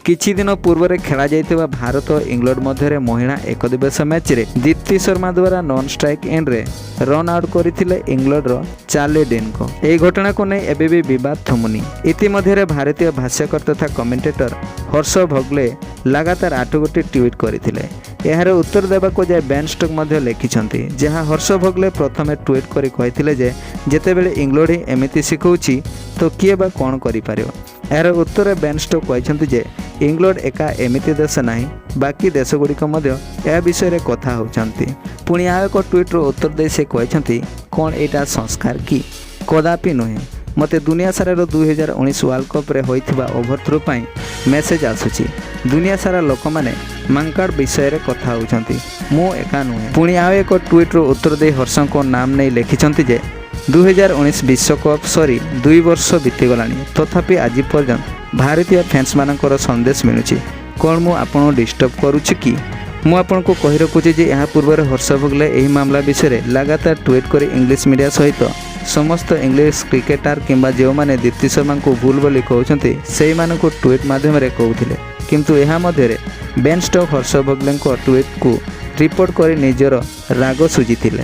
କିଛି ଦିନ ପୂର୍ବରେ ଖେଳାଯାଇଥିବା ଭାରତ ଇଂଲଣ୍ଡ ମଧ୍ୟରେ ମହିଳା ଏକଦିବସ ମ୍ୟାଚ୍ରେ ଦୀପ୍ତି ଶର୍ମା ଦ୍ୱାରା ନନ୍ ଷ୍ଟ୍ରାଇକ୍ ଏଣ୍ଡରେ ରନ୍ ଆଉଟ୍ କରିଥିଲେ ଇଂଲଣ୍ଡର ଚାର୍ଲି ଡିନ୍ଙ୍କୁ। ଏହି ଘଟଣାକୁ ନେଇ ଏବେ ବି ବିବାଦ ଥମୁନି। ଇତିମଧ୍ୟରେ ଭାରତୀୟ ଭାଷ୍ୟକାର ତଥା କମେଣ୍ଟେଟର ହର୍ଷ ଭୋଗଲେ ଲାଗାତାର ଆଠ ଗୋଟି ଟ୍ୱିଟ୍ କରିଥିଲେ। ଏହାର ଉତ୍ତର ଦେବାକୁ ଯାଇ ବେନ୍ ଷ୍ଟୋକ୍ ମଧ୍ୟ ଲେଖିଛନ୍ତି, ଯାହା ହର୍ଷ ଭୋଗଲେ ପ୍ରଥମେ ଟ୍ୱିଟ୍ କରି କହିଥିଲେ ଯେ ଯେତେବେଳେ ଇଂଲଣ୍ଡ ହିଁ ଏମିତି ଶିଖାଉଛି, ତ କିଏ ବା କ'ଣ କରିପାରିବ? ଏହାର ଉତ୍ତରରେ ବେନ୍ ଷ୍ଟୋକ୍ କହିଛନ୍ତି ଯେ ଇଂଲଣ୍ଡ ଏକା ଏମିତି ଦେଶ ନାହିଁ, ବାକି ଦେଶଗୁଡ଼ିକ ମଧ୍ୟ ଏହା ବିଷୟରେ କଥା ହେଉଛନ୍ତି। ପୁଣି ଆଉ ଏକ ଟ୍ୱିଟ୍ର ଉତ୍ତର ଦେଇ ସେ କହିଛନ୍ତି, "କ'ଣ ଏଇଟା ସଂସ୍କାର କି? କଦାପି ନୁହେଁ। ମୋତେ ଦୁନିଆ ସାରାର 2019 ୱାର୍ଲଡ କପ୍ରେ ହୋଇଥିବା ଓଭରଥ୍ରୋ ପାଇଁ ମେସେଜ୍ ଆସୁଛି। ଦୁନିଆ ସାରା ଲୋକମାନେ ମାଙ୍କାଡ଼ ବିଷୟରେ କଥା ହେଉଛନ୍ତି, ମୁଁ ଏକା ନୁହେଁ।" ପୁଣି ଆଉ ଏକ ଟ୍ୱିଟ୍ର ଉତ୍ତର ଦେଇ ହର୍ଷଙ୍କ ନାମ ନେଇ ଲେଖିଛନ୍ତି ଯେ 2019 ବିଶ୍ୱକପ୍ ସରି 2 ବର୍ଷ ବିତିଗଲାଣି, ତଥାପି ଆଜି ପର୍ଯ୍ୟନ୍ତ ଭାରତୀୟ ଫ୍ୟାନ୍ସମାନଙ୍କର ସନ୍ଦେଶ ମିଳୁଛି। କ'ଣ ମୁଁ ଆପଣଙ୍କୁ ଡିଷ୍ଟର୍ବ କରୁଛି କି? ମୁଁ ଆପଣଙ୍କୁ କହି ରଖୁଛି ଯେ ଏହା ପୂର୍ବରୁ ହର୍ଷ ଭୋଗଲେ ଏହି ମାମଲା ବିଷୟରେ ଲାଗାତାର ଟ୍ୱିଟ୍ କରି ଇଂଲିଶ ମିଡ଼ିଆ ସହିତ ସମସ୍ତ ଇଂଲିଶ କ୍ରିକେଟର କିମ୍ବା ଯେଉଁମାନେ ଦୀପ୍ତି ଶର୍ମାଙ୍କୁ ଭୁଲ ବୋଲି କହୁଛନ୍ତି, ସେଇମାନଙ୍କୁ ଟ୍ୱିଟ୍ ମାଧ୍ୟମରେ କହୁଥିଲେ। କିନ୍ତୁ ଏହା ମଧ୍ୟରେ ବେନ୍ ଷ୍ଟୋକ୍ ହର୍ଷ ଭୋଗଲେଙ୍କ ଟ୍ୱିଟ୍କୁ ରିପୋର୍ଟ କରି ନିଜର ରାଗ ଶୁଝିଥିଲେ।